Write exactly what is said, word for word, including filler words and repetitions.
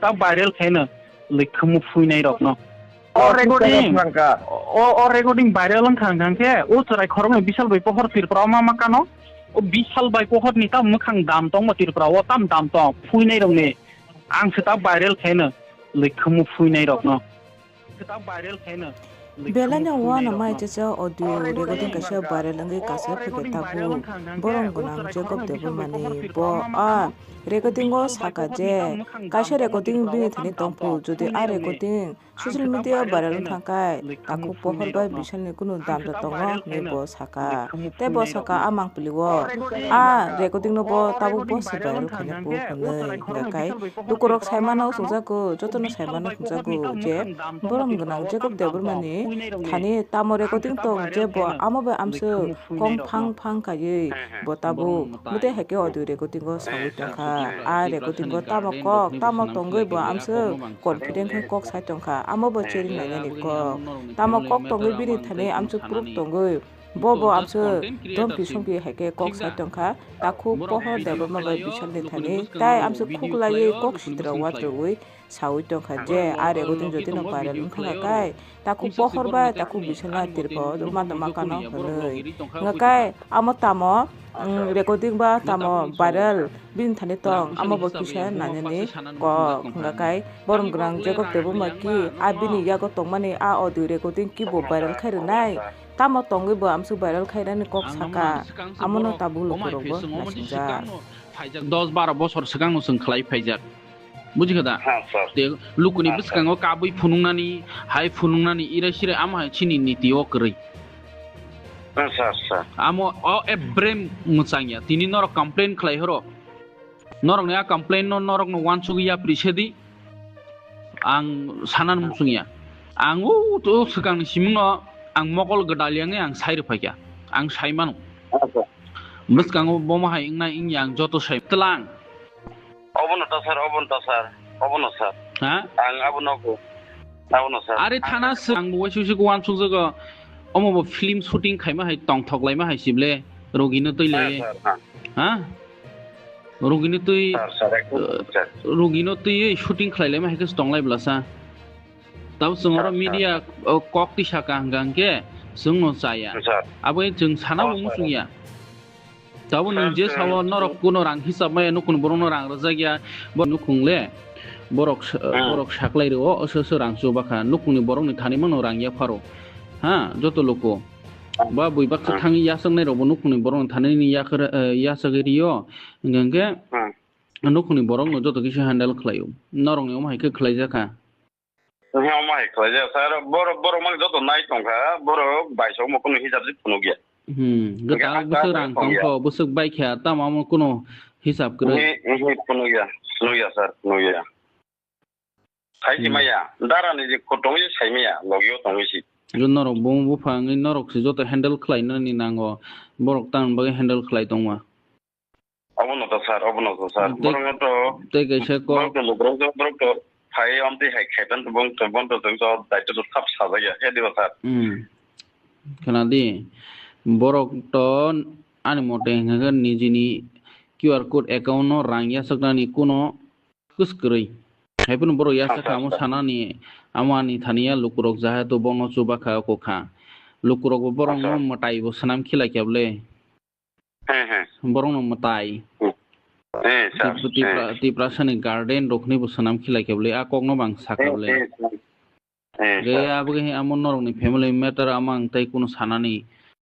ta viral khaino, lwkhumu phuinai rokno. O recording, o, o recording viral wngkha hwnkha khe, o chwrai khoroknwi Bishal bai pohor Tripura o ma ma kano, o Bishal bai pohor ni ta mwkhang dam tongma Tripura o tam dam tong, phuinai rokni, ang se ta viral khaino, lwkhumu phuinai rokno. Belai no uanama hai chacha audio recording kaisa viral wngwi kasai phai khe tabuk. Borom gwnang Jacob Debbarma ni bo a recording o saka je kaisa recording bini thani tongphu, jodi a recording social media o viral wngkha khe takhuk pohor bai Bishal ni kunu damja tongo hinwi bo saka. Tei bo saka a mangpili o a recording no bo tabuk bo se viral khaina puk hwnwi hwnkha khe lukurok saimano swngjago, jotono saimano swngjago je borom gwnang Jacob Debbarma ni thani tamo recording tong je bo amo bai amswk kong phang phang kaiwi bo tabuk mwtai hai khe audio recording o sawi tongkha. A recording o tamo kok tamo tongwi bo amswk confident khe kok sai tongkha, amo bo chering nainani kok. Tamo kok tongwi bini thani amswk proof tongwi. Bo bo amswk dompi sompi hai khe kok sai tongkha. Takhuk pohor Debbarma bai Bishal ni thani tai amswk khuklaiwi kok sitra watrwi sawi tongkha je a recording jodi no viral wngkha khe takhuk pohor bai takhuk Bishal na tirpho ma tongma kano hwnwi. Hwnkha khe amo tamo, mm, recording ba tamo viral bini thani tong, amo bo kisa nainani kok. Hwnkha khe borom gwnang Jacob Debbarma ki a bini yago tongmani a audio recording ki bo viral khai rwnai. Tamo tongwi bo amswk viral khainani kok saka, amono tabuk lukurok bo naisingkha. Phaijak dos baro bosor swkangno chwng khlai phaijak. Bujikha da? Ha, sir. Te lukuni bwskango kabui phunuknani, hai phunuknani, irai sirai amo hai chini niti o kwrwi. Ha, sir, sir. Amo o ebrem mwchangya. Tini norok complain khlai horo. Norokni a complain no norokno uansugwi yapri sedi. Ang sana muchungya. Ang o, o swkangni simingno ang mokol gwdal yangwi ang sai rwphaikha. Ang sai mano. Acha. Bwskango bomo hai wngnai wngya ang joto sai tlang. Obono ta sir, obono ta sir, obono sir. Ha? Ang abono ko, abono sir. Are thana swk ang bo waisi waisi ko uansukjago. Omo bo film shooting khaima hai tongthok laima hai sible rogino twi lai. Ha, sir, ha. Ha? Rugini twi, sir, sir, ekdom, eh, sir. Rugino twi shooting khlai laima hai khe se tong lai bwlasa. Tabo chwng oro, sir, sir, media, sir, oh, kok twi saka hwnkha hwnkhe chwngno chaya. Sir. Abo chwng sana, oh, bo sir, muchungya. Tabo nwng, sir, je sir, sao norok kuno rang hisab maya, nukung borokno rang rwjakya, bo nukung le borok sa-, hmm, borok saklai rwo, oso oso rang chubakha, nukungni borokni thani mano rang yapharo. Ha, joto luku. Ba bui baksa, hmm, thangwi yachaknai rokbo nukungni borokni thani ni yakhar-, eh, yachagwi rio. Hwnkhe, hmm, nukhungni borokno joto kisa handle khlaio. Norokni omo hai khe khlaijakha. Omo hai khlaijak, sir. Borok, borok mang joto nai tongkha. Borok baisok mo kunu hisab se phunukya. Hmm, hwnkhe gwtal a bwswk rang tongkha, bwswk baikha, tamo omo kunu hisab kwrwi. Ehe, ehe, phunukya, phunukya, sir, phunukya. Sai si, hmm, maya, dara ni je kho tongwi sai maya, logio tongwi si. Yo norok bung buphang wngwi norok se joto handle khlai nani nango, borok tang bagwi handle khlai tongma. Obono to sir, obono to sir. Tei, borok to, tei kaisa kok, borok to lukurok to, borok to phai amtwi hai khaitan to bong to, bong to, to, to daityo to thap sajak ya, he diba sir? Hmm. Khna di, borok to ani mote hwnkha khe nijini Q R code account no rang yachaknani kuno kwskwrwi. Haiphano borok yachak kha, amo sanani, amo ani thani ya lukurok jaha to bono chubakha, kokha. Lukurok bo borokno mwtai bo swnam khilai khe bole. Borokno mwtai. Tipra, Tiprasani garden rokni bo swnam khilai khe bole, a kokno bang sakha bole. Eh, ge sir. Aboni hai amo norokni family matter amo ang tei kuno sanani